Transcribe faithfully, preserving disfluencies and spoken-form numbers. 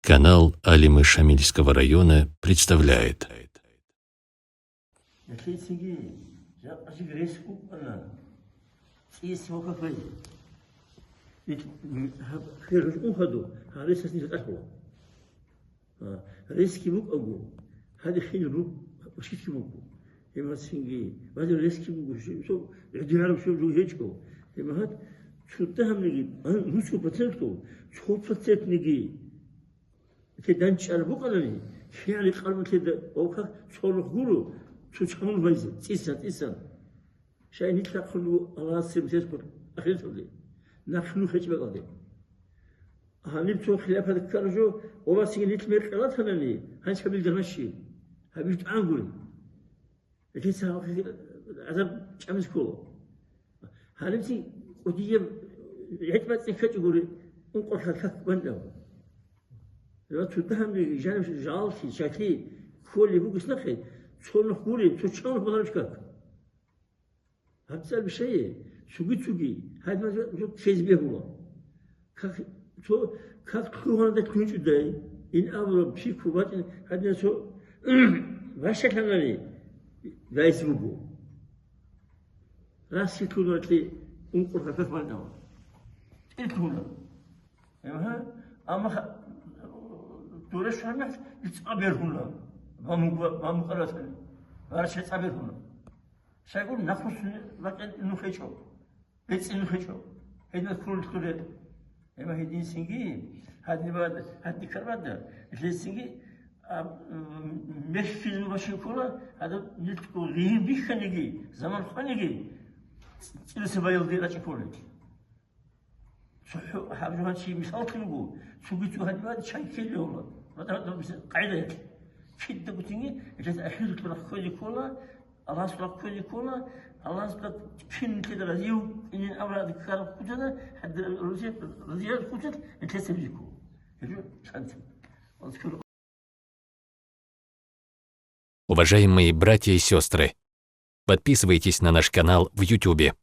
Канал Алимы Шамильского района представляет. Нилъецаги жакъа жиг рес букӀана, цӀияс вахъа хвей. Ит, м, гьаб, хер рукъун хадуб, гьаб ресас ниж тӀахьула. А, ресги букӀаго, гьадин хил бук-, башкилъги буго. Гьеб мацинги, базир ресги буго, шо-, шо-, гӀедигараб шо-, жо гьечӀо. Гьеб махат цо дагьабниги, а, нусго процентов, цо процентниги Нилъеда данчӀараб букӀанани, кигӀан рикъараб нилъеда, ва как цо нух гуро, цо чамун вайзе, цӀисан, цӀисан. Шай нилъ нахъе лъугьун Аллагьасе бетӀер ахираталде. Нахъе лъугьун гьечӀеб бакӀалде. Гьаниб цо хилафат ккараб жо, ва васиги нилъ мекъи ратанани, гьанчабил гьанаши, гьаб иш тӀагӀан гури. Гьесда гьаб гӀазаб чӀамизе ккола. Гьанибцин кӀудияб гӀетӀ-бацӀцӀи ккечӀого гури, ункъоялда как бан абун. Ва цо дагьаб жаниб жаллъи, чагьи кколеб бугес нахъе, цо нух гури, цо чан нух балараб как. Гьаб цӀар бищай, цоги-цоги, гьадинаб жо ккезе бегьула. Как, цо, как лъугьана-, лъугьинчӀодай, ин абураб пику бачӀин, гьадинаб цо бащалъанани райс буго. Расги лъугьунатлъи ункъо каках ванава. ТӀил лъугьуна. Гьеб гьа, амма ха-, дуре щвараб мехалъ цӀа бергьуна. Ва мукъа-, ва мукъаратлъани. Ва раче цӀа бергьуна. Щайгур нахъвуссун бакӀин нух гьечӀо. БецӀи нух гьечӀо. Гьединаб кколелъул рекъ. Гьеб гьединцинги, гьадинаб-, гьадин карбада, гьелъецинги, а, м, мехь хьизун башин ккола, гьадаб нилъго гъийин бихьаниги, заман хваниги, цӀ-, цӀилиса баялде рачӀи кколел. ЦохӀо гьаб жо гьанчи мисал кьун буго, цоги-цо гьадинаб чан ккелевула. Ва гьадаб мисал къагӀидаялъ. Кидаго цинги, гьелъ ахират рахъ кквезе ккола, Аллагьас рахъ кквезе ккола, Аллагьас кин нилъеда разив, инин абрагӀад ккараб хъутана, хӀадра разият, разият хъутал нилъеца визе ккола. Гьеб жо чанцин. Аллагьас ккола. Уважаемые братья и сестры, подписывайтесь на наш канал в Ютубе.